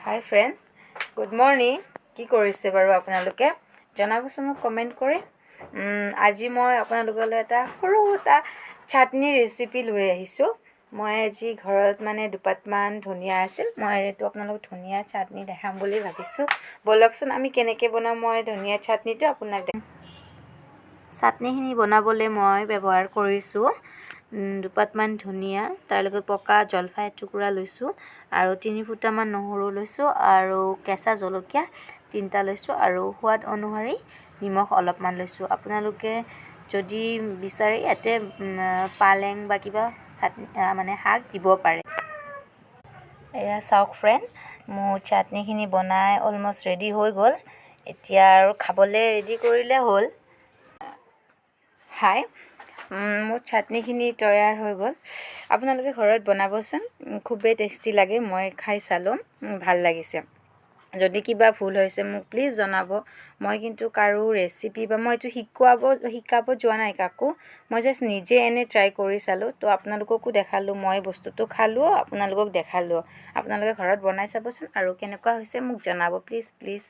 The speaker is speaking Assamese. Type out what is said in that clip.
হাই ফ্ৰেণ্ড, গুড মৰ্ণিং। কি কৰিছে বাৰু আপোনালোকে? জনাবচোন মোক কমেণ্ট কৰি। আজি মই আপোনালোকলৈ এটা সৰু এটা চাটনি ৰেচিপি লৈ আহিছোঁ। মই আজি ঘৰত মানে দুপাতমান ধনিয়া আছিল। মই এইটো আপোনালোকক ধনিয়া চাটনি দেখাম বুলি ভাবিছোঁ। ব'লকচোন, আমি কেনেকৈ বনাওঁ মই ধনিয়া চাটনিটো আপোনাক। চাটনিখিনি বনাবলৈ মই ব্যৱহাৰ কৰিছোঁ দুপাতমান ধনিয়া, তাৰ লগত পকা জলফাই এটুকুৰা লৈছোঁ আৰু 3 ফুটামান নহৰু লৈছোঁ আৰু কেঁচা জলকীয়া তিনিটা লৈছোঁ আৰু সোৱাদ অনুসৰি নিমখ অলপমান লৈছোঁ। আপোনালোকে যদি বিচাৰে, ইয়াতে পালেং বা কিবা চাটনি মানে শাক দিব পাৰে। এয়া চাওক ফ্ৰেণ্ড, মোৰ চাটনিখিনি বনাই অলমষ্ট ৰেডি হৈ গ'ল। এতিয়া আৰু খাবলৈ ৰেডি কৰিলে হ'ল। হাই, মোৰ চাটনিখিনি তৈয়াৰ হৈ গ'ল। আপোনালোকে ঘৰত বনাবচোন, খুবেই টেষ্টি লাগে। মই খাই চালোঁ, ভাল লাগিছে। যদি কিবা ভুল হৈছে, মোক প্লিজ জনাব। মই কিন্তু কাৰো ৰেচিপি বা মই এইটো শিকাব যোৱা নাই কাকো। মই জাষ্ট নিজে এনেই ট্ৰাই কৰি চালোঁ, তো আপোনালোককো দেখালোঁ। মই বস্তুটো খালোঁ, আপোনালোকক দেখালোঁ। আপোনালোকে ঘৰত বনাই চাবচোন আৰু কেনেকুৱা হৈছে মোক জনাব, প্লিজ প্লিজ।